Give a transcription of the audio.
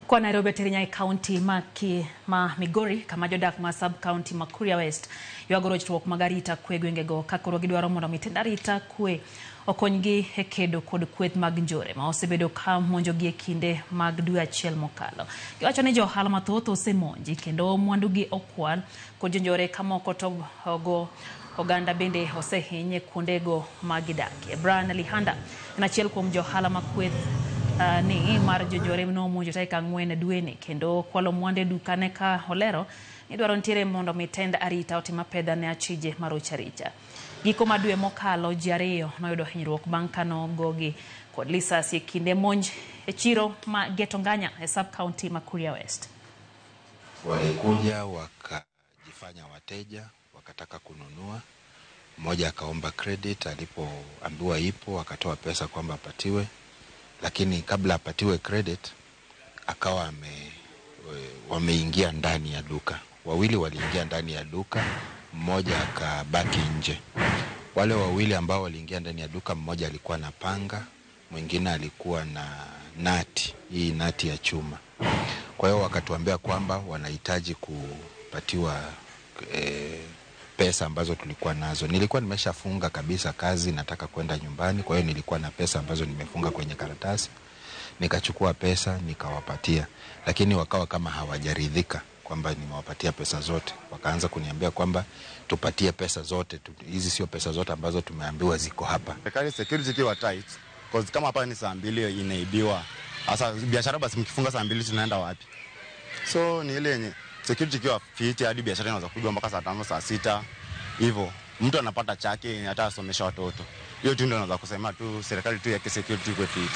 Kwa Nairobi ateri e kaunti ma Migori kama jodak ma sub county ma Kuria West ywago rochruok mag arita kwe gwengego ka koro gidwaro mondo mi tend arita kwe okonygi e kedo kod kweth mag njore ma osebedo ka monjogi e kinde mag dwe achiel mokalo. Giwacho ni jo ohala mathoth osemonji kendo mwandugi okwal kod jonjore ka moko to go oganda bende osehiny e kuondego ma gidakie. Brian Lihanda en achiel kuom jo ohala ma kweth ni mar jonjore nomonjo tarik 4 dweni kendo kwalo mwandu e dukane ka olero ni dwaro nitiere mondo mi tend arita otim apedha ne achije maroch arita. Giko ma dwe mokalo ji 2 noyudo hinyruok bang' ka nogogi kod lisasi e kinde monj e chiro ma Getonganya e sub county ma Kuria West. Walikuja wakajifanya wateja, wakataka kununua. Mmoja akaomba credit, alipoambiwa ipo akatoa pesa kwamba apatiwe, lakini kabla apatiwe credit akawa wameingia ndani ya duka. Wawili waliingia ndani ya duka, mmoja akabaki nje. Wale wawili ambao waliingia ndani ya duka, mmoja alikuwa na panga, mwingine alikuwa na nati, hii nati ya chuma. Kwa hiyo wakatuambia kwamba wanahitaji kupatiwa pesa ambazo tulikuwa nazo. Nilikuwa nimeshafunga kabisa kazi, nataka kwenda nyumbani. Kwa hiyo nilikuwa na pesa ambazo nimefunga kwenye karatasi. Nikachukua pesa nikawapatia, lakini wakawa kama hawajaridhika kwamba nimewapatia pesa zote. Wakaanza kuniambia kwamba tupatie pesa zote, hizi sio pesa zote ambazo tumeambiwa ziko hapa. Serikali security ikiwa tight, cause kama hapa ni saa 2 inaibiwa. Sasa biashara basi mkifunga saa 2 tunaenda wapi? So ni ile yenye security ikiwa fit hadi biashara inaweza kupigwa mpaka saa 5, saa 6 hivyo. Mtu anapata chake hata asomesha watoto. Hiyo tu ndio naweza kusema tu serikali tu yake security iko fit.